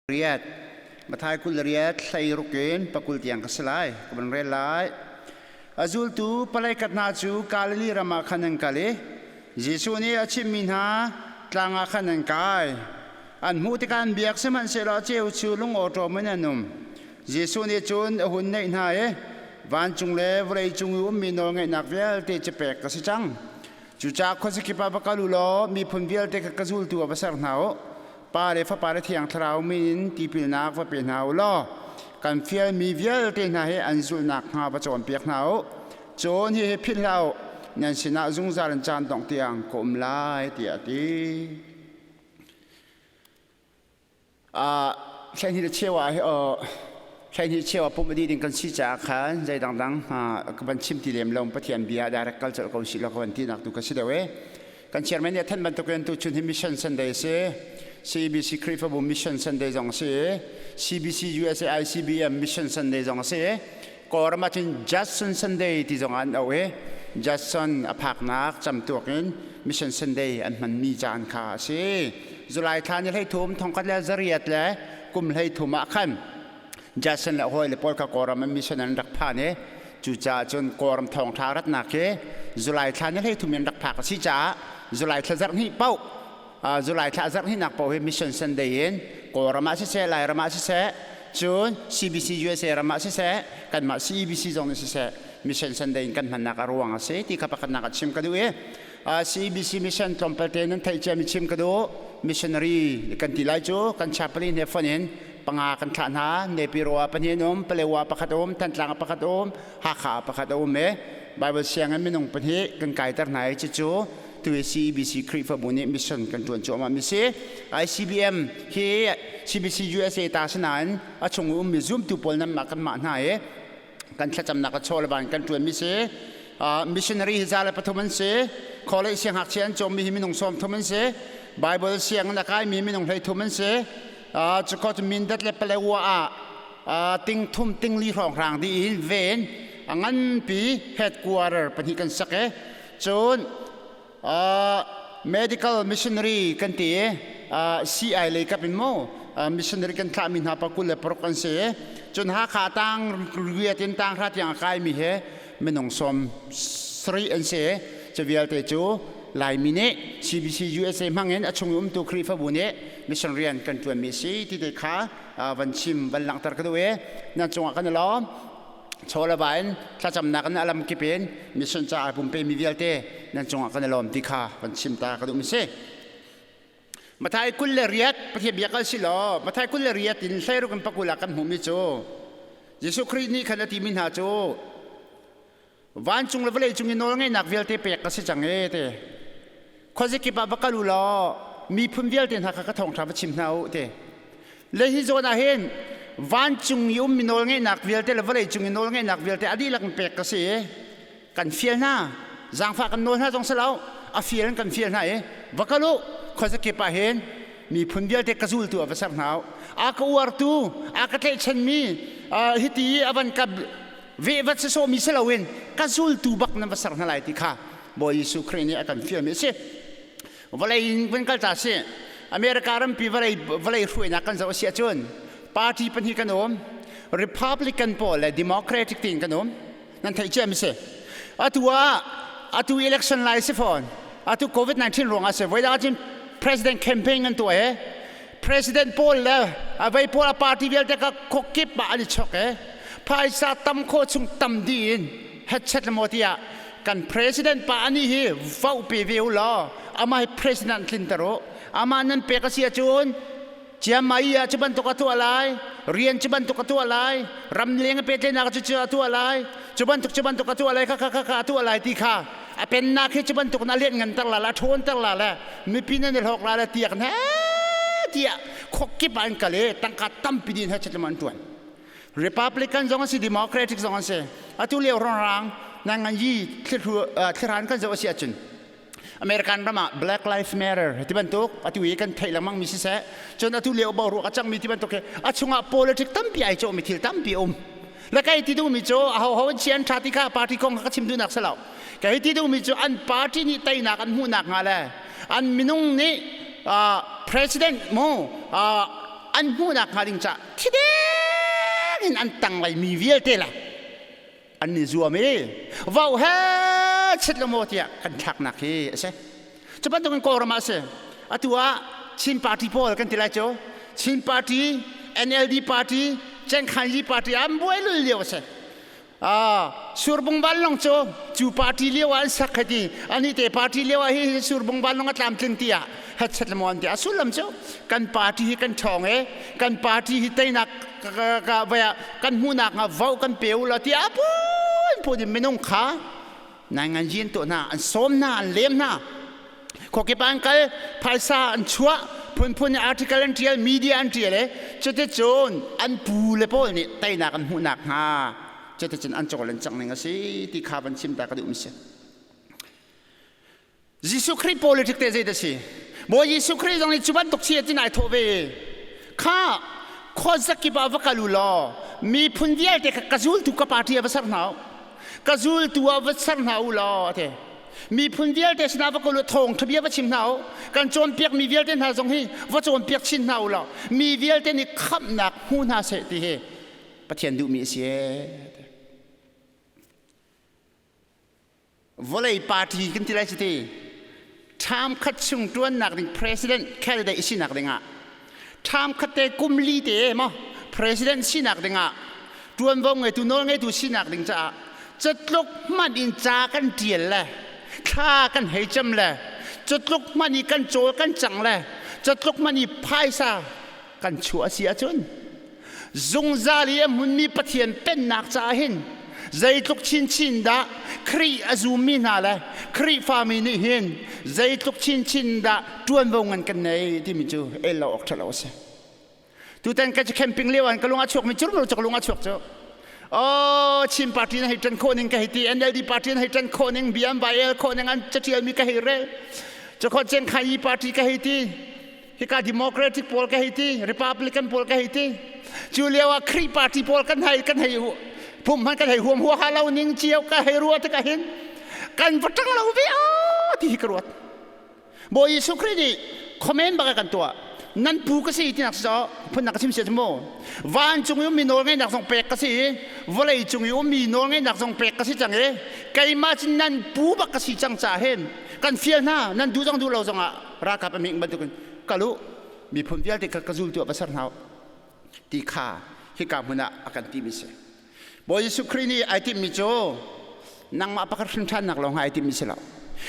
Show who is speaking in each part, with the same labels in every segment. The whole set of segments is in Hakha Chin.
Speaker 1: Riat. Mathai 28 hlei ruk in pakul tiang ka si lai. Ka van rel lai. A zultu palei kat hna cu Galilee ram ah khan an kal i Jesuh nih a chimhmi hna tlang ah khan an kai. An hmuh tikah an biak sihmanhsehlaw a cheu cu lungawṭawm in an um. Jesuh nih cun a hun neih hna i vancung le vawleicung i ummi nawlngeihnak vialte cu pek ka si cang. Cucaah khuazakip ah va kal u law miphun vialte kha ka zultu ah va ser hna u. Pa le Fapa le Thiang Thlarau min in tipilnak va pe hna u law kan fialmi vialte hna hi an zulh nakhnga va cawnpiak hna u. Cun hihi philh hlah u, nan sinah zungzal in caan dongh tiang ka um lai, tiah a ti. Thlaihnih le cheu ah thlaihnih cheu ah pumh a dih ding kan si caah khan zei dangdang ka van chim ti lem lo Pathian bia direct kal colh ko sih law ka van tinak tu ka si deuh e. Kan chairman nih a thanh bantukin tuchun hi Mission Sunday a si. CBC Khrihfabu Mission Sunday zong a si. CBC USA ICBM Mission Sunday zong a si. Kawlram ah cun Judson Sunday ti zong an auh i Judson a phaknak camtuak in Mission Sunday an hmanmi caan kha a si. July thla ni 13 thongkhat le zariat le kum 13 ah khan Judson le hawi le pawl kha Kawlram an mission an rak phan i cucaah cun Kawlram thawngṭha ratnak hi July thla ni 13 in rak phak a si caah July thla zarh hnih paoh July thla zarh hnihnak paoh hi Mission Sunday in Kawlram ah siseh Lairam ah siseh cun CBC USA ram ah siseh kanmah CEBC zong nih siseh Mission Sunday in kan hmannak a ruang a si ti kha pakhatnak ah chim ka duh i CEBC mission tlawmpal te nan theih ciami chim ka duh. Missionary kan ti lai cu kan chaplain he fon in panga kan thlah hna. Nepiro ah pahnih an um, Palewa pakhat um, Thantlang ah pakhat um, Hakha ah pakhat a um i Bible sianginn minung pahnih kan kaiter hna i cucu tu hi CEBC Khrihfabu nih mission kan ṭuan cuahmah mi si. ICBM hi CBC USA ta si nain a chung i ummi zumtu pawl nan mah kan mah hna i kan thlacamnak a chaw le van kan ṭuan mi si. Missionary hi 103 an si. College siangngakchia an cawmmi hi minung 30 an si. Bible sianginn a kaimi minung 33 an si. Cukot Mindat le Palewa ah ting thum ting li hrawnghrang dih in ven a nganpi headquarter pahnih kan sak i cun medical missionary kan ti i CI lei kap in mu missionary kan thlahmi hna pa 26 an si. Cun Hakha tang riat in tang hra tiang a kaimi he minung 70 an si. Cu vialte cu Laimi nih CBC USA hmangin a chung i umtu Khrihfabu nih mission rian kan ṭuanmi si ti te kha van chim van langhter ka duh i nan cungah kan i lawm. Chaw le va in thlacamnak in a lam kip in mission caah pumpe mi vialte nan cungah kan i lawm ti kha van chim ta ka duh mi si. Mathai 28 Pathian bia kal si law Mathai 28 in 16 in pakul ah kan hmuhmi cu Jesuh Khrih nih khan a timi hna cu vancung le vawlei cung i nawlngeihnak vialte pek ka si cang e te khuazakip ah va kal u law miphun vialte hna kha ka thawngṭha va chim hna u te le hi zawn ah hin vancung i ummi nawlngeihnak vialte le vawlei cung i nawlngeihnak vialte a dihlak in pek ka si i kan fial hna, zaangfah kan nawl hna zong si lo, a fial in kan fial hna i va kal u, khuazakip ah hin miphun vialte ka zultu ah va ser hna u, a ka uartu, a ka tlaihchanmi, hiti i a van ka veh va si sawhmi si loin ka zultu bak nan va ser hna lai ti kha Bawi Jesuh Khrih nih a kan fialmi a si. Vawlei in van kal ta si. America rampi vawlei vawlei hruainak kan zoh a si ahcun party pahnih kan um. Republican pawl le Democratic tiin kan um. Nan theih cia mi si. Atu ah atu election lai si fawn. Atu COVID-19 ruangah si. Voi dang ahcun president campaign an tuah i president pawl le a vei pawl a party vialte ka khuakip ah an i chok i phaisa tam khawh chung tam dih in hetchet le maw tiah kan president pa ani hi vote pe ve u law amah hi president tlinter u, amah nan pek a si ahcun Chiang-Mai ah cu bantuk a tuah lai, rian cu bantuk a tuah lai, ramleng a pehtlaihnak cu cu a tuah lai, cu bantuk cu bantuk a tuah lai, kha kha kha kha a tuah lai ti kha a pennak hi cu bantuk in a lianhnganter la le a ṭhawnter la le mipi nan i hlawk la le tiah kan he tiah khuakip ah an kal i tangka tampi din he chatlam an ṭuan. Republican zong an si, Democratic zong an si. Atu lio rongrang nang ngan yi thlihran kan zoh a si ahcun American ram ah Black Lives Matter ti bantuk atu i kan theih lengmang mi siseh, cun atu lio boruak a cangmi ti bantuk hi a chungah politic tampi ai cawhmi thil tampi um le kai ti duhmi cu aho ho an chi an tha ti kha party kong kha ka chim duhnak si lo. Kai ti duhmi cu an party nih teinak an hmuhnak hnga le an minung nih president mu. an hmuhnak hnga ding ca thideng in an tanglei mi vialte la an ni zuam i vau he chit lo maw tiah kan thlaknak hi a si. Cu bantukin Kawlram ah a si. Atu ah Chin Party pawl kan ti lai cu. Chin Party, NLD Party, Cengkhanyi Party an buai lul lio a si. Surbung vanlawng cu cu party lio ah an sak hei ti ani te party lio ah hi surbung vanlawng a tlamtling ti ah hetchet le maw an ti. A sullam cu kan party hi kan ṭhawng e, kan party hi teinak ka vai ah kan hmuhnak nga vo kan pe u law ti a pun pun in minung kha nai ngan yin tuah hna, an sawm hna, an lem hna. Khuakip ah an kal, phaisa an chuah, phunphun in article an ṭial, media an ṭial i cuticun an pu le pawl nih teinak an hmuhnak hnga cuticun an cawl an cang ning a si ti kha van chim ta ka duh mi si. Jesuh Khrih politic te zei dah si? Bawi Jesuh Khrih zong nih cu bantuk chi tin ai thawh ve. Kha khuazakip ah va kal u law miphun vialte kha ka zultu ka party ah va ser hna u. Ka zultu ah va ser hna u law ati. Miphun vialte sinah va kal u, thawngṭha bia va chim hna u. Kan cawnpiakmi vialte hna zong hi va cawnpiak chin hna u law mi vialte nih khamhnak hmu hna seh ti hi Pathian duhmi a si ee. Vawlei party kan ti lai cu ti. Term khat chung ṭuannak ding president candidate sinak dingah term khat te kum li te maw president sinak dingah ṭuanvo ngeitu nawl ngeitu sinak ding caah catluk hmanh in ca kan ṭial le thla kan hei cem le catluk hmanh i kan cawl kan cang le catluk hmanh i phaisa kan chuah a si ahcun zungzal i a hmunmi Pathian pennak caah hin zeitluk chinchin dah Khrih a zummi hna le Khrihfami nih hin zeitluk chinchin dah ṭuanvo ngan kan nei timi cu el lo awk ṭha lo a si. Tutan ka camping lio ah ka lung a chuakmi cu cu ka lung a chuak cu. Oh, Chin party na hei ṭan khawh ning ka hei ti, NLD party na hei ṭan khawh ning, BMYL khawh ning an caṭialmi ka hei rel. Cakho Cengkhayi party ka hei ti. Hika Democratic pawl ka hei ti, Republican pawl ka hei ti. Cu lio ah Khrih party pawl kan hei pum hman kan hei huam huaha lo ning cio ka hei ruat ka hin kan va ṭang lo ve a ti hi ka ruat. Bawi Jesuh Khrih nih comment bak kan tuah. Nan pu ka si tinak si phun nak ka chim sia mu. Vancung i ummi nawl ngeihnak zong pek ka si i vawlei cung i ummi nawl ngeihnak zong pek ka si cang i keimah cu nan pu bak ka si cang ca hin kan fial hna, nan duh zong duh lo zong ah ralkap a ming bantukin kal u, miphun vialte kha ka zultu ah va ser hna u ti kha hika hmun ah a kan timi si. Bawi Jesuh Khrih nih ai timhmi cu nangmah pakhat hrin ṭhannak lawng ai timhmi si lo.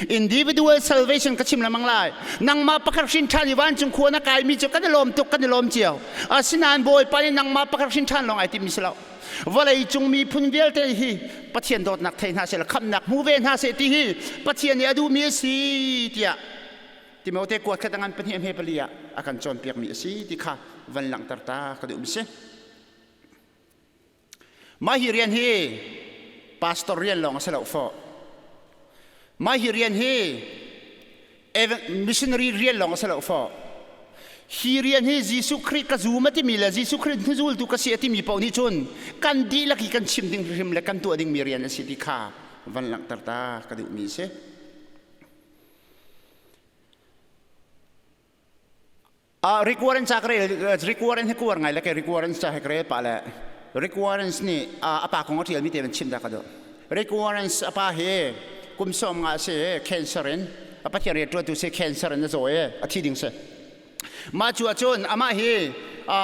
Speaker 1: Individual salvation ka chim lengmang lai. Nangmah pakhat hrin ṭhan i vancung khua na kaimi cu kan i lawm tuk, kan i lawm cio. Asinain Bawipa nih nangmah pakhat hrin ṭhan lawng ai timhmi si lo. Vawlei cung miphun vialte hi Pathian dawtnak thei hna seh, khamhnak hmu ve hna seh ti hi Pathian nih a duhmi a si tiah Timote kuat khat ngan pahnih hme pali ah a kan cawnpiakmi a si ti kha van langhter ta ka duh mi si. Mah hi rian hi pastor rian lawng a si lo fawh. Mah hi rian hi missionary rian lawng a si lo fawh. Hi rian hi Jesuh Khrih ka zum a timi le Jesuh Khrih hnuzultu ka si a timi paoh nih cun kan dihlak hi kan chim ding hrim le kan tuah dingmi rian a si ti kha van langhter ta ka duhmi a si. Rick Warren ca ka rel. Rick Warren hi kuar ngai le ke Rick Warren ca he ka rel pah le Rick Warren nih a pa kong a ṭialmi te van chim dah ka duh. Rick Warren a pa hi kum 50 si, cancer in a Pathian rian ṭuantu si, cancer in a zaw i a thi ding si. Mah cu ahcun amah hi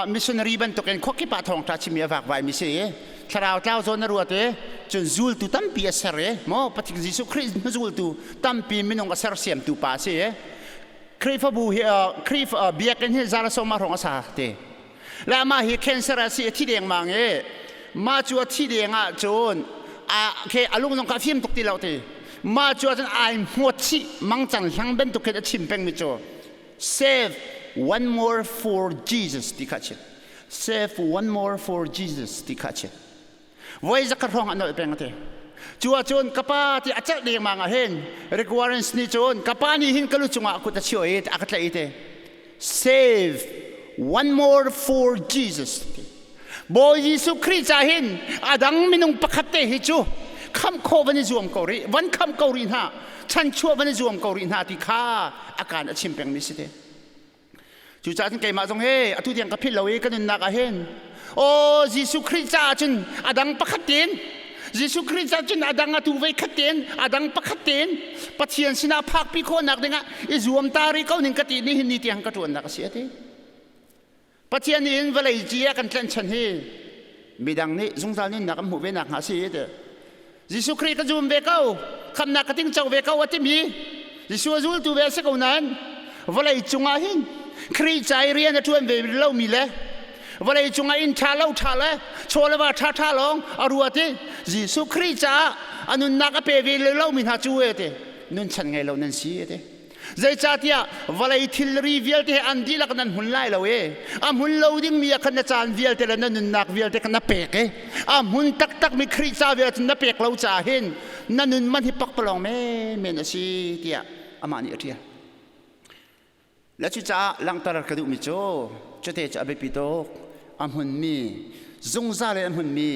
Speaker 1: missionary bantukin khuakip ah thawngṭha chimmi a vakvai mi si i thlarau tlau zawn a ruat i cun zultu tampi a ser i maw Pathian Jesuh Khrih zultu tampi minung a sersiamtu pa a si i Khrihfabu hi Khrihfa biakinn hi zara sawma hrawng a sa te. La mah hi cancer a si, a thi dengmang i mah cu a thi deng ah cun a ke a lung zong kha a fim tuk ti lo ti. Mah cu ahcun ai hmuat chih mangcang hlang bantuk khin a chim pengmi cu "Save one more for Jesus" ti kha a chim. "Save one more for Jesus" ti kha a chim. Voi zakhat hrawng a nolh peng a ti. Cu ahcun ka pa ti a celh dengmang ah hin Rick Warren nih cun ka pa nih hin ka lu cungah a kut a chio i a ka tlaih i te, "Save one more for Jesus." Bawi Jesuh Khrih ca hin a dang minung pakhat te hi cu khamh khawh van i zuam ko rih, van khamh ko rih hna, chanchuah van i zuam ko rih hna ti kha a kaan a chim pengmi si te. Cucaah cun keimah zong he atu tiang ka philh lo i ka nunnak ah hin aw Jesuh Khrih caah cun a dang pakhat tein, Jesuh Khrih caah cun a dang atu vei khat tein, a dang pakhat tein Pathian sinah phakpi khawhnak dingah i zuam ta rih ko ning ka ti nihin ni tiang ka ṭuannak a si a ti. Pathian nih hin vawlei ci a kan tlanchan hi midang nih zungzal nunnak an hmuh ve nak hnga si ti. Jesuh Khrih ka zum ve ko, khamnak ka tingco ve ko a timi Jesuh a zultu ve a si ko nain vawlei cungah hin Khrih ca i rian a ṭuan ve lomi le vawlei cungah inn ṭha lo ṭha le chaw le va ṭha ṭha lawng a ruat i Jesuh Khrih caah a nunnak a pe ve lomi hna cu e ti nunchan ngei lo nan si e ti. Zeicahtiah vawlei thilri vialte he an dihlak nan hmun lai lo i a hmun lo dingmi ah khan na caan vialte le na nunnak vialte kha na pek i a hmun taktakmi Khrih ca vialte na pek lo caah hin na nun man hi pakpalawng menmen a si tiah amah nih a ṭial. Le cucaah langhter ka duhmi cu cute cu a biapi tuk. A hmunmi, zungzal in a hmunmi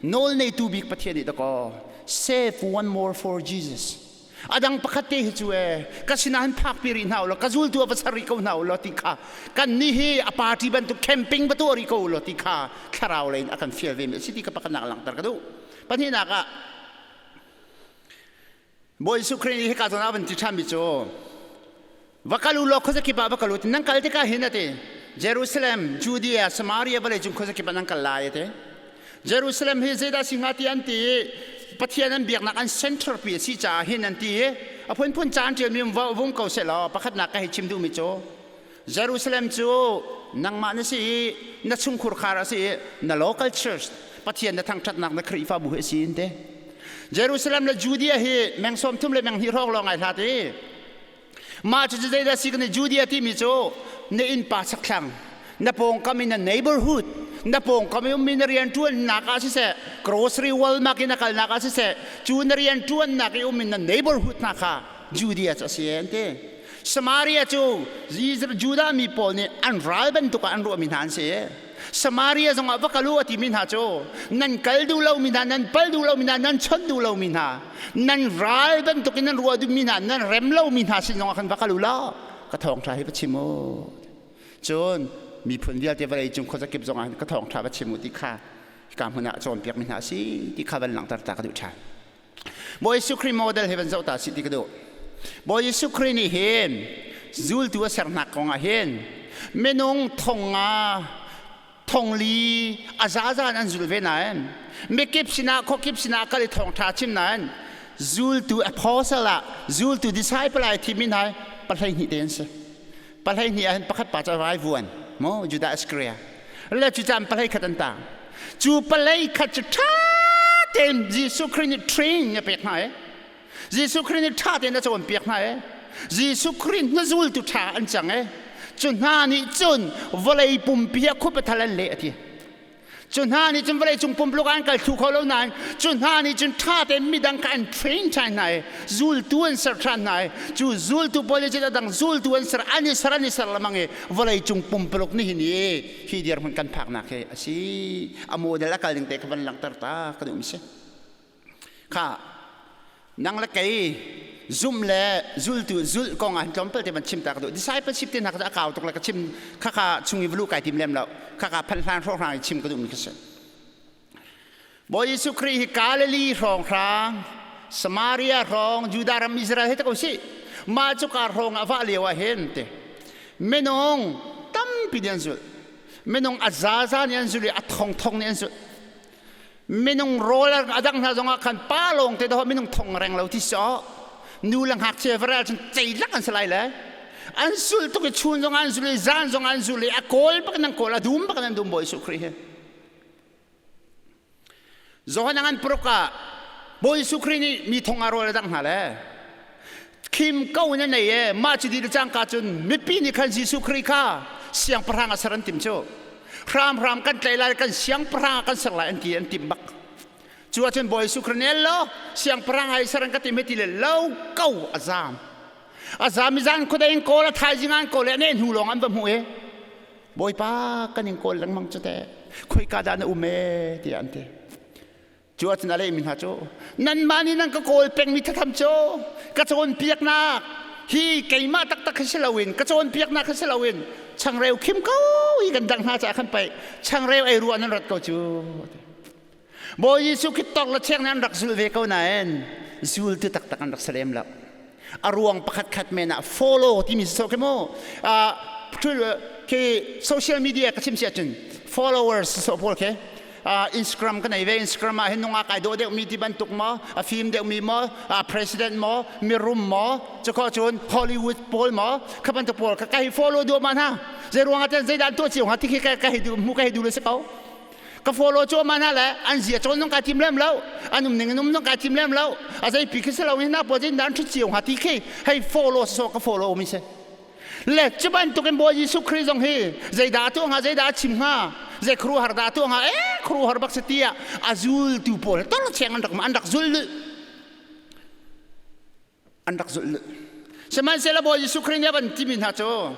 Speaker 1: nawl neitu bik Pathian nih dakaw save one more for Jesus. A dang pakhat te hi cu e ka sinah hin phakpi rih hna u law, ka zultu a va ser rih ko hna u law ti kha, kan nih hi a party bantuk camping va tuah rih ko u law ti kha thlarau lei in a kan fial ve mi a si ti ka pakhatnak langhter ka duh. Pahnihnak ah Bawi Jesuh Khrih nih hika zawn ah van ti ṭhan mi cu va kal u law khuazakip ah va kal u ti. Nan kal tikah hin a ti, Jerusalem, Judea, Samaria, vawlei cung khuazakip ah nan kal lai a ti. Jerusalem hi zeidah si hnga ti an ti i Pathian an biaknak an center pi a si caah hin an ti i a phunphun caan ṭialmi vung ko sehlaw, pakhatnak ka hei chim duhmi cu Jerusalem cu nangmah na si i na chungkhur khar a si i na local church, Pathian na thangṭhatnak na Khrihfabu hi a si in te. Jerusalem le Judea hi meng 30 le meng 2 hrawng lawng ai hlat i mah cu zeidah si kan Judea timi cu na innpa chakthlang, na pawngkam in, na neighborhood, na pawngkam i ummi na rianṭuannak ah siseh, grocery Walmart in na kalnak ah siseh, cu na rianṭuannak i ummi na neighborhood hna kha Judea cu a si an ti. Samaria cu Judah mi pawl nih an ral bantuk ah an ruahmi hna an si. Samaria zongah va kal u a timi hna cu nan kal duh lomi hna, nan pal duh lomi hna, nan chawnh duh lomi hna, nan ral bantukin nan ruah duhmi hna, nan rem lomi hna sin zongah khan va kal u law ka thawngṭha hi va chim u. Cun miphun vialte vawlei cung khuazakip zongah ka thawngṭha va chim u ti kha hika hmun ah cawnpiakmi hna a si ti kha van langhter ta ka duh ṭhan. Bawi Jesuh Khrih model hi van zoh ta si ti ka duh. Bawi Jesuh Khrih nih hin zultu a sernak kong ah hin minung 5,000 4,000 a zazan an zul ve nain mikip sinah, khuakip sinah kal i thawngṭha chim nain zultu apostle ah, zultu disciple ai thimi hna 12 te an si. 12 ah hin pakhat pa cu a vaivuan mo Judah Iscariot le cu caan 11 an tang. Cu 11 cu ṭha tein Jesuh Khrih nih train a pek hna i Jesuh Khrih nih ṭha tein a cawnpiak hna i Jesuh Khrih na zultu ṭha an cang i cu hna nih cun vawlei pumpi ah khuapathal an leh a ti. Cu hna nih cun vawleicung pumpuluk ah an kal thlu kho lo nain cu hna nih cun ṭha tein midang kha an train ṭhan hna i zultu an ser ṭhan hna i cu zultu pawl nih cun a dang zultu an ser, an i ser, an i ser lengmang i vawleicung pumpuluk nihin i hi dirhmun kan phaknak hi a si. A model a kal ning te kha van langhter ta ka duh mi si. Kha nang le kei zum le zultu zulh kong ah hin tlawmpal te van chim ta ka duh. Discipleship te hna kha a kau tuk le ka chim kha kha chung i vulu kai tim lem lo, kha kha phan hlan hrawng hrang i chim ka duh mi kha si. Bawi Jesuh Khrih hi Galilee hrawng hrang, Samaria hrawng, Judah ram, Israel he ta ko si mah cu ka hrawng ah vah lio ah hin te minung tampi nih an zulh, minung a zaza nih an zulh i a thong thong nih an zulh. Minung rawl a dang hna zongah khan pa lawng te dawh minung thong reng lo ti so nu le ngakchia varal cun ceilak an si lai le an sul tuk i chun zong an zul i zan zong an zul i a kawl bak nan kawl, a dum bak nan dum. Bawi Jesuh Khrih hi Johan an prok ah Bawi Jesuh Khrih nih mi thong a rawl a dang hna le khim ko na nei e. Mah cu di le cangka cun mipi nih khan Jesuh Khrih kha siangpahrang a ser an tim cu. Hramhram kan tlai lai, kan siangpahrang ah kan ser lai an ti, an tim bak. Cu ahcun Bawi Jesuh Khrih nih lo siangpahrang ai ser an ka tim he ti le lo ko a zam, a zam i zan khuadei in kawl, a thaizing an kawl i a neh hnu lawng an va hmuh i, "Bawipa, kan in kawl lengmang cu teh, khoika dah na um e?" tiah an ti. Cu ahcun a lehmi hna cu, "Nanmah nih nan ka kawl pengmi thatham cu ka cawnpiaknak hi keimah taktak hi si loin, ka cawnpiaknak hi si loin, Changreu khim ko i kan dang hna caah khan pei changreu ei ruah nan rat ko cu. Bawi Jesuh khi tok le chek nan rak zul ve ko nain zultu taktak an rak si lem lo. A ruang pakhat khat men ah follow timi si khi mu khi social media ka chim si ahcun followers so pawl khi Instagram ka nei ve. Instagram ah hin nungak ai dawh deuh mi ti bantuk maw, a fim deuh mi maw, president maw, mirum maw, cukho cun Hollywood pawl maw, kha bantuk pawl ka ka hi follow duah ma hna. Zei ruang ah zeidah an tuah cio hnga ti khi ka hi mu ka hi du le si ko. Ka follow cu ma hna le an zia cawn nong kai tim lem lo, an um ning in um nong kai tim lem lo, a zei pi khi si lo hin na pawl zeidah an ṭhut cio hnga ti khi hei follow so ka follow mi si. Le cu bantukin Bawi Jesuh Khrih zong hi zeidah a tuah hnga, zeidah a chim hnga, zei khuaruahhar dah a tuah hnga, ee khuaruahhar bak si tiah a zultu pawl tor cheng an rak zul an rak zulh. Sihmanhsehlaw Bawi Jesuh Khrih nih a van timi hna cu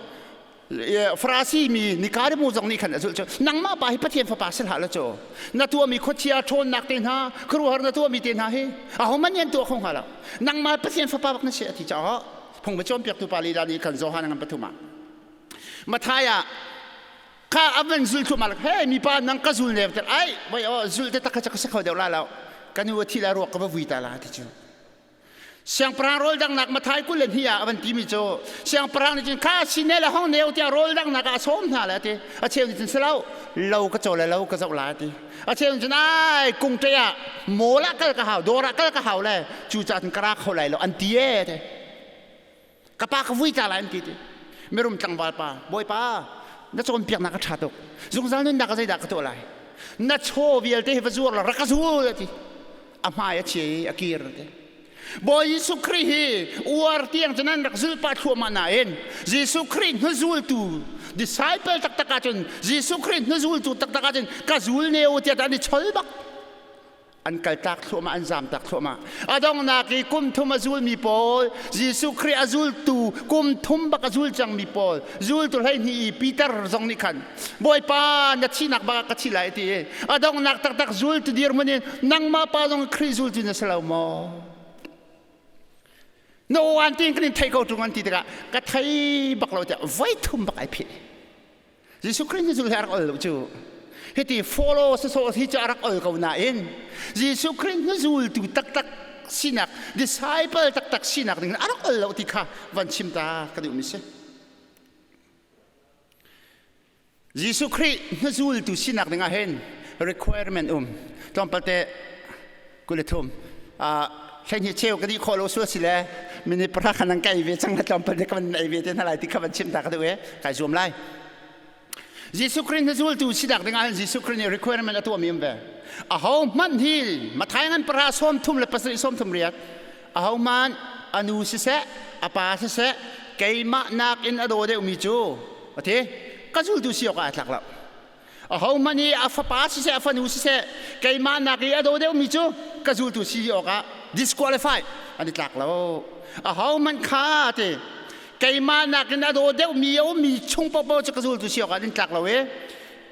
Speaker 1: Farasi mi Nikodemu zong nih khan a zulh cu nangmah pa hi Pathian fapa si hlah la cu na tuahmi khuachia ṭhawnnak te hna, khuaruahhar na tuahmi te hna hi ahohmanh nih an tuah kho hnga lo, nangmah Pathian fapa bak na si, a ti caah phung va cawnpiaktu pa lila nih khan Johan ngan pathum ah Mathai ah kha a van zul thluahmah. Hey, mipa, nang ka zul ne ter ai vai o zul te tak kha ka kho deuh la lo, ka nu a thi la, ruak ka va vui ta la, ti cu. Siangpahrang rawl dangnak Mathai 22 ah a van timi cu siangpahrang nih cun kha sine le hong neu tiah rawl dangnak ah a sawm hna le ti. A cheu nih cun si lo lo, ka caw le lo ka zoh la, ti. A cheu nih cun ai kung ṭe ah mawl ah kal ka hau, dawr ah kal ka hau le cu caah cun ka ra kho lai lo, an ti e ti. Ka pa ka vui ta lai, an ti ti. Mirum tlangval pa, "Bawipa, na cawnpiaknak a ṭha tuk. Zungzal nunnak ah zeidah ka tuah lai?" "Na chaw vialte hi va zuar la, rak ka zul," a ti. A hmai a chia i a kir ti. Bawi Jesuh Khrih hi uar tiang cun an rak zul pah thluahmah nain Jesuh Khrih hnuzultu disciple taktak ahcun, Jesuh Khrih hnuzultu taktak ahcun ka zul ne u tiah an i chol bak, an kaltak thluahmah, an zamtak thluahmah. A donghnak i kum thum a zulmi pawl, Jesuh Khrih a zultu kum thum bak a zul cangmi pawl, zultu 12 i Peter zong nih khan, "Bawipa, na thihnak bak ah ka thi lai," ti. A donghnak taktak zultu dirhmun in, "Nangmah pa zong Khrih zultu na si lo maw? Na aw an tin kan in thei ko ṭung," an ti tikah, "Ka thei bak lo," tiah voi thum bak ai pheh. Jesuh Khrih nih zul hi a rak ol lo cu. Hiti follow sawsawh hi cu a rak ol ko nain Jesuh Khrih hnuzultu taktak sinak, disciple taktak sinak ding a rak ol lo ti kha van chim ta ka duhmi si. Jesuh Khrih hnuzultu sinak ding ah hin requirement um. Tlawmpal te 23 12 cheu ka dih khawh lo sual si le minute 10 khan an kai ve cang na tlawmpal te kan ei ve te hna lai ti kha van chim ta ka duh e, kai zuam lai. Jesuh Khrih na zultu sinak ding ah hin Jesuh Khrih nih requirement a tuahmi um ve. Aho hmanh hi Mathai ngan para 37 38, aho hmanh anu siseh, a pa siseh, keimah nakin a daw deuhmi cu, ati, ka zultu si awk ah ai tlak lo. Ahohmanh i a fapa siseh, a fanu siseh, keimah nak i a daw deuhmi cu ka zultu si awkah disqualify, an i tlak lo. Ahohmanh kha ti keimah nakin a daw deuhmi a ummi chung paohpaoh cu ka zultu si awkah an tlak lo i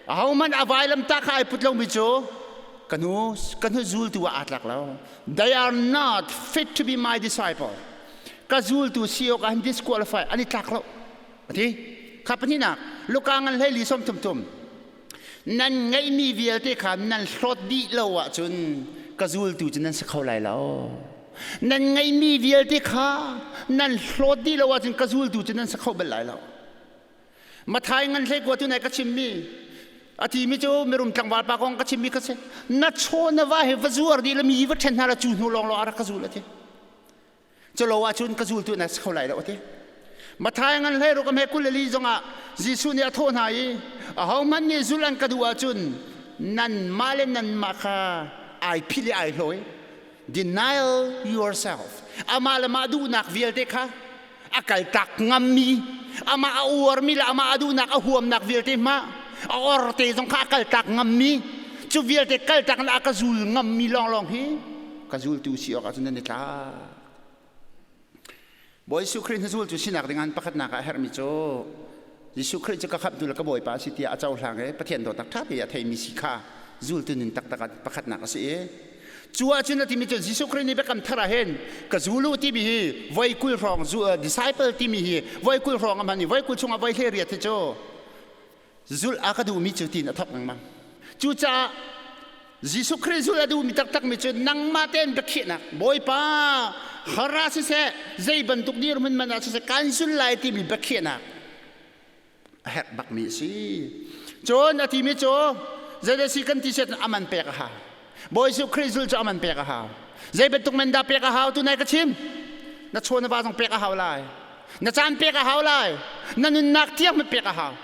Speaker 1: ahohmanh a vailamtah kha ai put lomi cu ka hnu zultu ah aa tlak lo. They are not fit to be my disciple. Ka zultu si awkah an disqualify, an i tlak lo, ati. Kha pahnihnak, Luka ngan 14 33, nan ngeihmi vialte kha nan hlawt dih lo ahcun ka zultu cu nan si kho lai lo. Nan ngeihmi vialte kha nan hlawt dih lo ahcun ka zultu cu nan si kho bal lai lo. Mathai ngan 19 tu nai ka chimmi a timi cu mirum tlangval pa kong ka chimmi ka si. Na chaw na va he va zuar dih le mi va ṭhen hna la, cu hnu lawng lawng a rak ka zul, a ti. Culo ahcun ka zultu na si kho lai lo, a ti. Mathai ngan 16 a hme 24 zongah Jesuh nih a thawh hna i, "Ahohmanh nih zulh an ka duh ahcun nanmah le nanmah kha ai philh i ai hlawi." Denial yourself. Amah le mah duhnak vialte kha a kaltak ngammi, amah a uarmi le amah a duhnak a huamnak vialte hma a or te zong kha a kaltak ngammi, cu vialte kaltak in a ka zul ngammi lawnglawng hi ka zultu si awk ahcun nan i tlak. Bawi Jesuh Khrih na zultu sinak ding an pakhatnak ah herhmi cu Jesuh Khrih cu ka khamhtu le ka Bawipa a si tiah a cohlang i Pathian dawtnak ṭha te a theimi si kha zultu nun taktak ah pakhatnak a si i cu ahcun a timi cu Jesuh Khrih nih biakam thar ah hin ka zulu timi hi voi 20 hrawng, disciple timi hi voi 20 hrawng a hman i voi 20 chungah voi 18 hi cu Zulh a ka duhmi cu tiin a thawk lengmang. Cucaah Jesuh Khrih zulh a duhmi taktakmi cu nangmah tein biakhiahnak Bawipa har ah siseh zei bantuk dirhmun man ah siseh kan zul lai timi biakhiahnak a herh bakmi a si. Cun a timi cu zeidah si kan ti siat aman pek a hau. Bawi Jesuh Khrih zul cu aman pek a hau. Zei bantuk man dah pek a hau tu nai ka chim. Na chaw na va zong pek a hau lai. Na caan pek a hau lai. Na nunnak tiang hmanh pek a hau.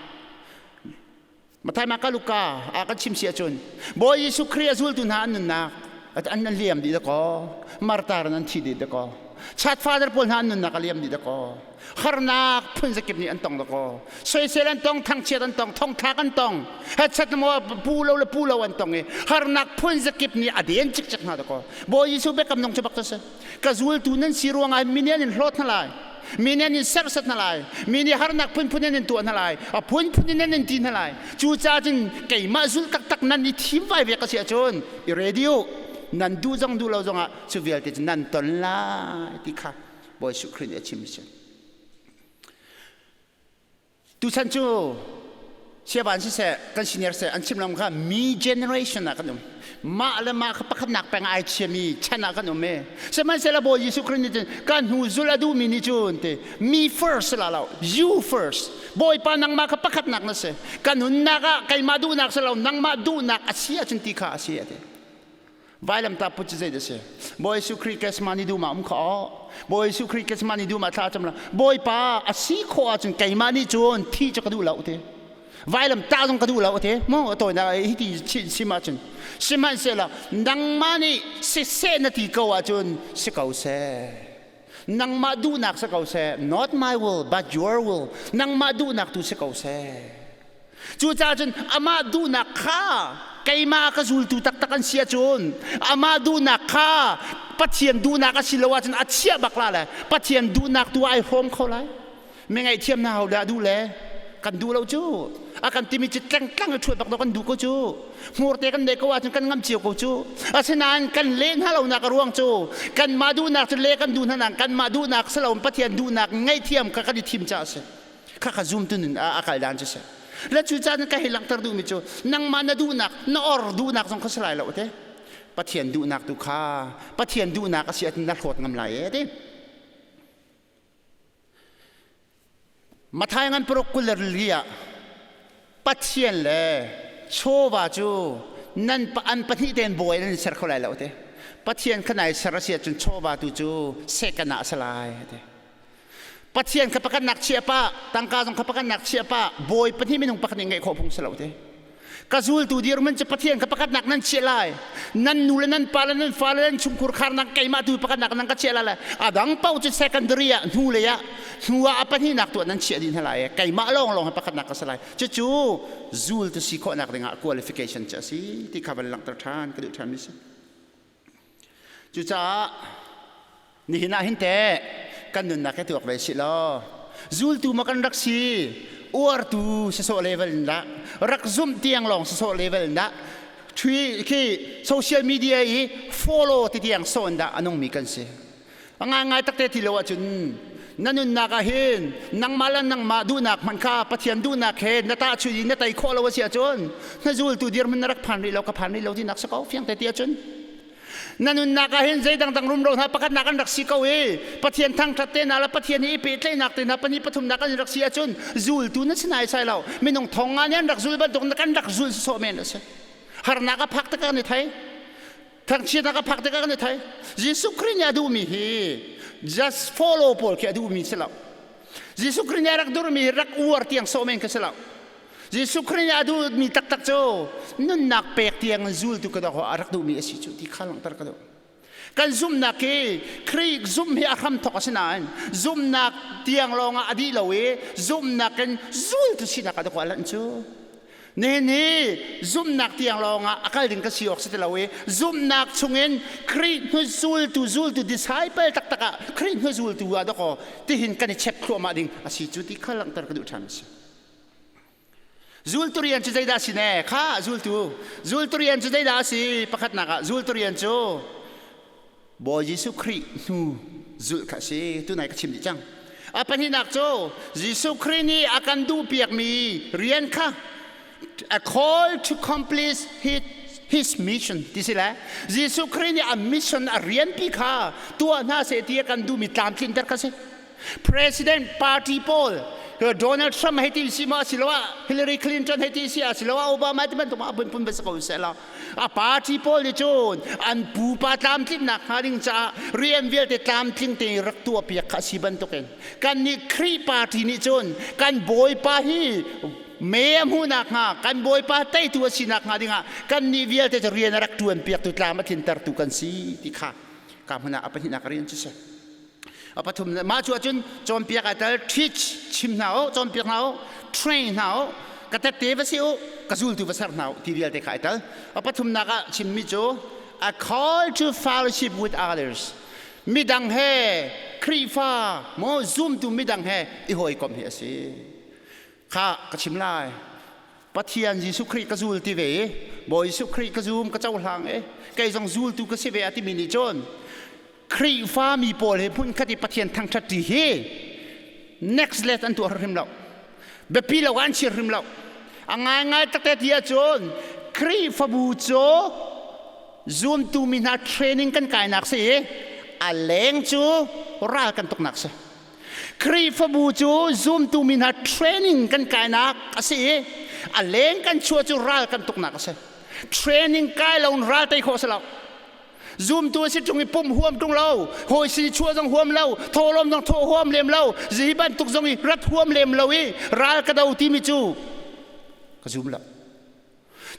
Speaker 1: Mathai Marka Luka a kan chim si ahcun Bawi Jesuh Khrih a zultu hna an nunnak an liam dih dakaw martar an thi dih dakaw chat father pawl hna an nunnak a liam dih dakaw harnak phun zakip nih an tong dakaw soisel an tong thangchiat an tong thongthlak an tong headset maw pu lo le pu lo an tong i harnak phun zakip nih a den cikcek hna dakaw Bawi Jesuh biakam nong cu bak cu si ka zultu nan si ruangah mi nih an in hlawt hna lai mi nih an in serhsat hna lai mi nih harnak phunphun in an tuah hna lai a phunphun in an in ti hna lai cucaah cun keimah zulh taktak nan i thim vai ve ka si ahcun i radio nan duh zong duh lo zongah cu vialte cu nan ton lai ti kha Bawi Jesuh Khrih nih a chim si. Tuchan cu siaban siseh kan senior seh an chim lam kha mi generation ah kan um. Mah le mah kha pakhatnak peng ai chiami chan ah kan um e. Sihmanhsehlaw Bawi Jesuh Khrih nih cun kan hnu zul a duhmi nih cun te me first la lo you first. Bawipa nangmah kha pakhatnak na si. Ka nunnak ah keimah duhnak si lo nangmah duhnak a si ahcun ti kha a si a ti. Vailamtah put cu zeidah a si? Bawi Jesuh Khrih Gethsemane dum ah um kha aw. Bawi Jesuh Khrih Gethsemane dum ah thla cam la. Bawipa a si khawh ahcun keimah nih cun thi cu ka duh lo ti. Vailam tah zong ka duh lo ti. Mu a tawinak hi ti chim ahcun. Sihmanhsehlaw nangmah nih siseh na ti ko ahcun si ko seh. Nangmah duhnak si ko seh. Not my will but your will. Nangmah duhnak tu si ko seh. Cucaah cun amah duhnak kha keimah ka zultu taktak an si ahcun amah duhnak kha Pathian duhnak a si lo ahcun a chiah bak la le Pathian duhnak tu ai hrawm kho lai. Mi ngaihthiam hna ho dah duh le kan duh lo cu. A kan timi cu tlengtlang i ṭhuat bak kan duh ko cu. Hmurte kan neih ko ahcun kan ngam cio ko cu. Asinain kan leh hna lonak a ruang cu kanmah duhnak cu le kan duh hna nain kanmah duhnak si loin Pathian duhnak ngaihthiam kha kan i thim caah a si. Kha kha zumtu nun a kal dan cu si. Le cu caan ka hei langhter duhmi cu nangmah na duhnak na or duhnak zong kha si lai lo te. Pathian duhnak tu kha Pathian duhnak a si ahcun na hlawt ngam lai e ti. Mathai ngan paruk kul le rili ah Pathian le chawva cu nan an pahnih tein bawi nan ser kho lai lo te. Pathian kha nai ser a si ahcun chawva tu cu second ah a si lai te. Pathian kha pakhat nak chia pa tangka zong kha pakhat nak chia pa bawi pahnih minung pakhat nih ngeih khawh phung si lo te ka zultu dirhmun cu Pathian kha pakhat nak nan chiah lai nan nu le nan pa le nan fa le nan chungkhur khar nak keimah tu pakhat nak nan ka chiah lai a dang paoh cu secondary ah hnu lei ah hnu ah a pahnih nak tu nan chiah dih hna lai keimah lawng lawng hi pakhat nak ka si lai cucu zultu si khawh nak dingah qualification cu a si ti kha van langhter ṭhan ka duh ṭhan mi si. Cucaah nihin ah hin teh kan nunnak hi tuak ve sih law zultu ma kan rak si uartu sasawh level in dah rak zumh tiang lawng sasawh level in dah thui khi social media i follow ti tiang sawh in dah a nungmi kan si a ngaingai takte ti lo ahcun na nunnak ah hin nangmah le nangmah duhnak hmanh kha Pathian duhnak he na tahchunh i na tei khawh lo a si ahcun na zultu dirhmun na rak phan rih lo ka phan rih lo tinak si ko fiang te ti ahcun na nunnak ah hin zei dangdang rumro hna pakhatnak an rak si ko i Pathian thangṭhat te hna le Pathian i pehtlaihnak te hna pahnih pathumnak an rak si ahcun zultu na si nai sai lo minung thong nga nih an rak zul bantuk na kan rak zul sawh men a si harnak a phak takak an i thei Thangchiatnak a phak tikah kan i thei. Jesuh Khrih nih a duhmi hi just follow pawl khi a duhmi si lo. Jesuh Khrih nih a rak durmi hi rak uar tiang sawh men khi si lo. Jesuh Khrih nih a duhmi taktak cu nunnak pek tiang zultu ka dawh a rak duhmi a si cu ti kha langhter ka duh. Kan zumhnak hi Khrih zumh hi a hramthawk a si nain zumhnak tiang lawngah a dih lo i zumhnak in zultu sinak a dawh a lanh cu. Nihin hi zumhnak tiang lawngah a kal ding ka si awk si ti lo i zumhnak chungin Khrih hnuzultu zultu disciple taktak ah Khrih hnuzultu ah dakaw tihin kan i chek thluahmah ding a si cu ti kha langhter ka duh ṭhan a si. Zultu rian cu zeidah a si ne? Kha zultu. Zultu rian cu zeidah a si? Pakhatnak ah zultu rian cu Bawi Jesuh Khrih hnu zulh kha a si. Tunai ka chim dih cang. A pahnihnak cu Jesuh Khrih nih a kan duhpiakmi rian kha. A call to complete his mission ti si le Jesuh Khrih nih a mission a rianpi kha tuah hna seh ti a kan duhmi tlamtlinter kha si. President party pawl Donald Trump hei ti si ma asiloah Hillary Clinton hei ti si asiloah Obama ti bantuk ma phunphun va si ko seh law a party pawl nih cun an pupa tlamtlinnak hnga ding caah rian vialte tlamtling tein rak tuah piak kha a si bantukin kan nih Khrih party nih cun kan bawipa hi me a hmuhnak hnga kan bawipa teitu a sinak hnga dingah kan nih vialte cu rian a rak ṭuan piaktu tlam a tlintertu kan si ti kha ka hmun ah a pahnihnak rian cu si. A pathum mah cu ahcun cawnpiak ai tel teach chim hna u cawnpiak hna u train hna u ka tette va si u ka zultu va ser hna u ti vialte kha ai tel. A pathumnak ah chimmi cu a call to fellowship with others midang he Khrihfa maw zumtu midang he i hawikomh hi a si. Kha ka chim lai. Pathian Jesuh Khrih ka zul ti ve i Bawi Jesuh Khrih ka zum ka cohlang i kei zong zultu ka si ve a timi nih cun Khrihfa mi pawl he hmunkhat i Pathian thangṭhat ṭi hi next let an tuah hrim lo. Biapi lo an chir hrim lo. A ngaingai takte ti ahcun Khrihfabu cu zumtu mi hna training kan kainak si i a leng cu ral kan tuknak si. Khrihfabu cu zumtu mi hna training kan kainak a si i a leng kan chuah cu ral kan tuknak a si. Training kai lo in ral tei khawh a si lo. Zumtu a si ṭung i pumh huam ṭung lo, hawi sin i chuah zong huam lo, thawhlawm zong thawh huam lem lo, hi bantuk zong i rat huam lem lo i ral ka do timi cu ka zum lo.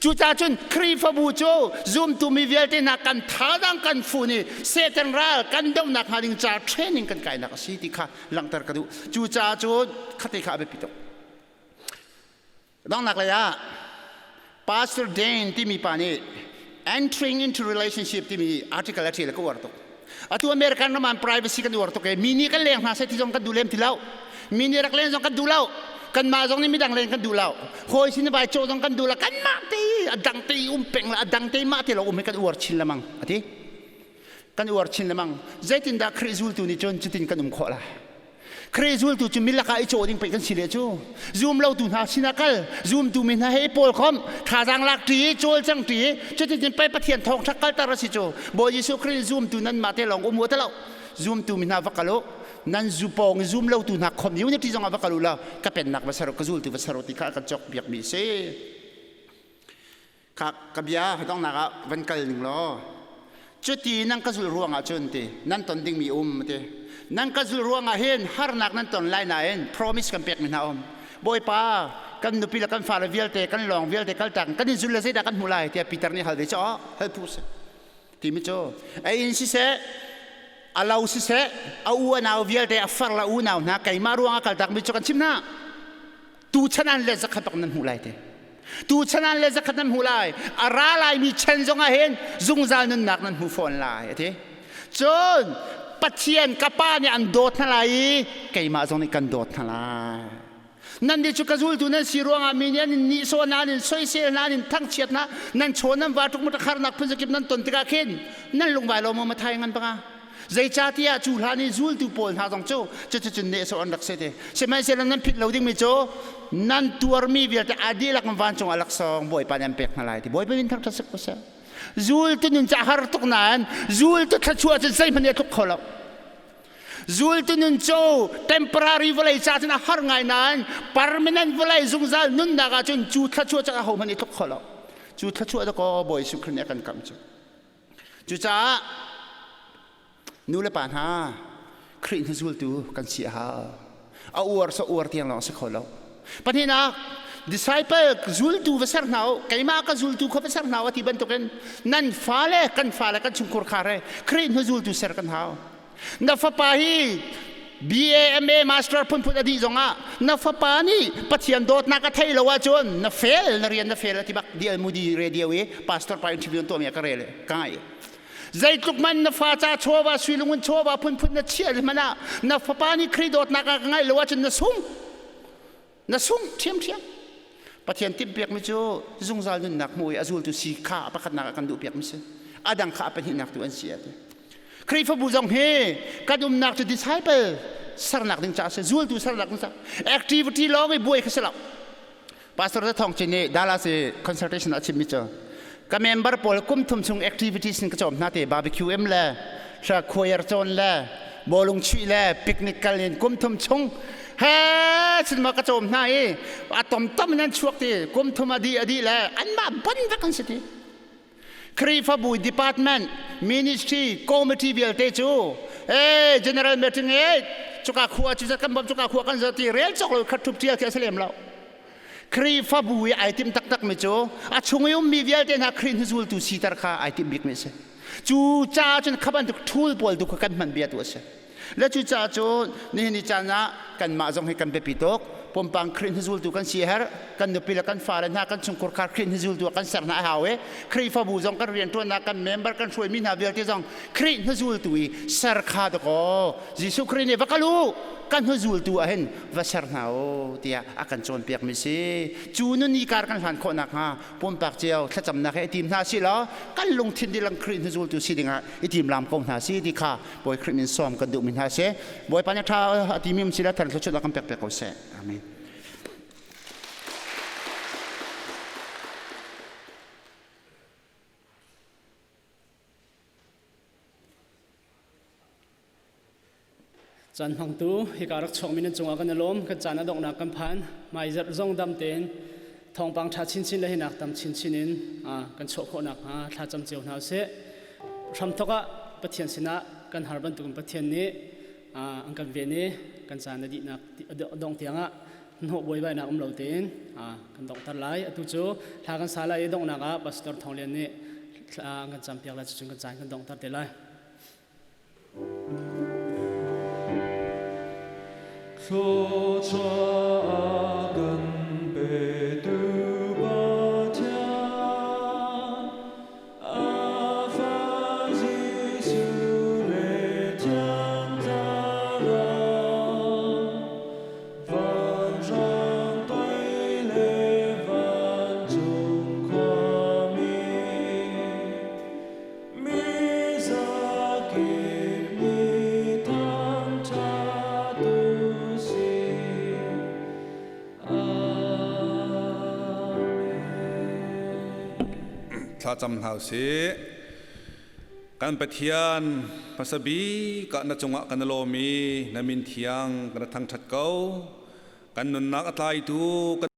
Speaker 1: Cucaah cun Khrihfabu cu zumtu mi vialte hna kan thazaang kan fun i Satan ral kan dohnak hnga ding ca training kan kainak a si ti kha langhter ka duh. Cucaah cun khate kha a biapi tuk. Donghnak lei ah Pastor Dan timi pa nih Entering into Relationship timi article a ṭial ka uar tuk. Atu American ram ah privacy kan uar tuk i mi nih kan leng hna seh ti zong kan duh lem ti lo. Mi nih rak len zong kan duh lo. Kanmah zong nih midang len kan duh lo. Hawi sin vai cawh zong kan duh lo. Kanmah te a dang te um peng la a dang te mah te lo um hi kan uar chin lemang a ti. Kan uar chin lemang. Zeitindah Khrih zultu nih cun cutin kan um khawh lai? Khrih zultu cu mi lakah i cawh ding pei kan si le cu. Zum lotu hna sinah kal, zumtu mi hna he i pawl khom, thazaang lak ṭi, cawlcang ṭi, cuticun pei Pathian thawngṭha kalter a si cu. Bawi Jesuh Khrih zumtu nanmah te lawng um u ti lo. Zumtu mi hna va kal u. Nan zu pawng i zum lotu hna khom unity zong ah va kal u law ka pennak va ser u, ka zultu va ser u ti kha a kan cawk piakmi a si. Kha ka bia donghnak ah van kal ning law cuti nan ka zulh ruangah cun ti nan ton dingmi um ti nan ka zulh ruangah hin harnak nan ton lai nain promise kan pekmi hna um Bawipa kan nupi le kan fale vialte kan lawng vialte kaltak kan in zul le zeidah kan hmuh lai tiah Peter nih hal ve cu hal phu si timi cu a inn siseh a lo siseh a u a nau vialte a far le unau hna keimah ruangah kaltak mi cu kan chim hna tu chan an le zakhat bak nan hmuh lai te Tu chan ah le zakhat nan hmu lai. A ra laimi chan zongah hin zungzal nunnak nan hmu fawn lai, a ti. Cun Pathian ka Pa nih an dawt hna lai i keimah zong nih kan dawt hna lai. Nan nih cu ka zultu nan si ruangah mi nih an in nihsawh hna, an in soisel hna, an in thangchiat hna, nan chaw nan va tuk harnak phunzakip nan ton tikah khin nan lungvai lo maw mathai ngan banga. Zeicahtiah cu hlan i zultu pawl hna zong cu cuticun nehsawh an rak si ti. Sihmanhsehlaw nan philh lo dingmi cu nan tuarmi vialte a dihlak in vancung ah laksawng Bawipa nih an pek hna lai ti. Bawipa min thangṭhat si ko seh. Zultu nun cu a har tuk nain zultu thluachuah cu zeihmanh nih a tluk kho lo. Zultu nun cu temporary vawlei ca cun a har ngai nain permanent vawlei zungzal nunnak ah cun cu thluachuah cu ahohmanh nih tluk kho lo. Cu thluachuah dakaw Bawi Jesuh Khrih nih a kan kamh cu. Cucaah nu le pa hna Khrih hnuzultu kan si a hau. A uar sa uar tiang lawng si kho lo. Pahnihnak, disciple zultu va ser hna u, keimah ka zultu kha va ser hna u ti bantukin nan fale kan fale kan chungkhur khar he Khrih hnuzultu ser kan hau. Na fapa hi BA, MA, Master phunphun a dih zongah na fapa nih Pathian dawtnak a thei lo ahcun na fail, na rian na fail a ti bak. DL Moody radio i pastor pa interview an tuahmi ah ka rel ka ngai. Zeitluk man na fa ca chawva suilung in chawva phunphun na chiah hmanh ah na fapa nih Khrih dawtnak a ka ngaih lo ahcun na sung. Na sung ṭhiamṭhiam. Pathian timhpiakmi cu zungzal nunnak hmu i a zultu si kha a pakhatnak ah kan duhpiakmi si. A dang kha a pahnihnak tu an si a ti. Khrihfabu zong hi kan umnak cu disciple sernak ding caah si, zultu sernak ding caah activity lawng i buai kha si lo. Pastor Za Thawng Cin nih Dallas i consultation a chimmi cu ka member pawl kum thum chung activities in ka cawm hna te barbecue em le hra choir cawn le bawlung chuih le picnic kal in kum thum chung he cun ma ka cawm hna i a tom tom in an chuak ti kum thum a dih a dih le anmah ban vek an si ti. Khrihfabu department, ministry, committee vialte cu eh general meeting eh cuka khua cu kan bom cuka khua kan zati rel cawk lo khat thup tial khi a si lem lo. Khrihfabu i ai tim taktak mi cu a chung i ummi vialte hna Khrih hnuzultu siter kha ai tim bik mi a si. Cu caah cun kha bantuk thul pawl tu kha kan hman bia tu a si. Le cucaah cun nihin ni caan ah kanmah zong hi kan biapi tuk. Pumpang Khrih hnuzultu kan si a herh. Kan nupi le kan fale hna kan chungkhur khar Khrih hnuzultu ah kan ser hna a hau i Khrihfabu zong kan rianṭuannak kan member kan hruaimi hna vialte zong Khrih hnuzultu i ser kha dakaw Jesuh Khrih nih va kal u kan hnuzultu ah hin va ser hna u tiah a kan cawnpiakmi si. Cu nun i kar kan hlan khawh nakhnga pumpak cio thlacamnak he i tim hna sih law kan lungthin dihlak Khrih hnuzultu si dingah i timlam ko hna si ti kha Bawi Khrih min sawm kan duhmi hna si. Bawipa nih ṭha a timi um si le thar thluachuah kan pek pek ko seh. Amen.
Speaker 2: Caan hmangtu hika rak chuakmi nan cungah kan i lawm. Kan caan a donghnak kan phan. Hmaizarh zong dam tein thawngpang ṭha chinchin le hinak tam chinchin in kan chuah khawh nakhnga thla cam cio hna usih. Hramthok ah Pathian sinah kan har bantukin Pathian nih an kan ven i kan caan a dihnak a dongh tiangah hnawh buaibainak um lo tein kan donghter lai. Atu cu hla kan sa lai i donghnak ah Pastor Thawng Lian nih thla an kan campiak lai cucun kan caan kan donghter te lai.
Speaker 3: Thluachuah kan petu Pathian, a fa Jesuh le Thiang Thlarau, vanrang toi le vancung khuami, Mi zakip nih thangṭhat u sih. Amen.
Speaker 4: Thlacam hna usih. Kan Pathian hmasa bik ah na cungah kan i lawm i na min thiang kan thangṭhat ko. Kan nunnak a tlaitu kan.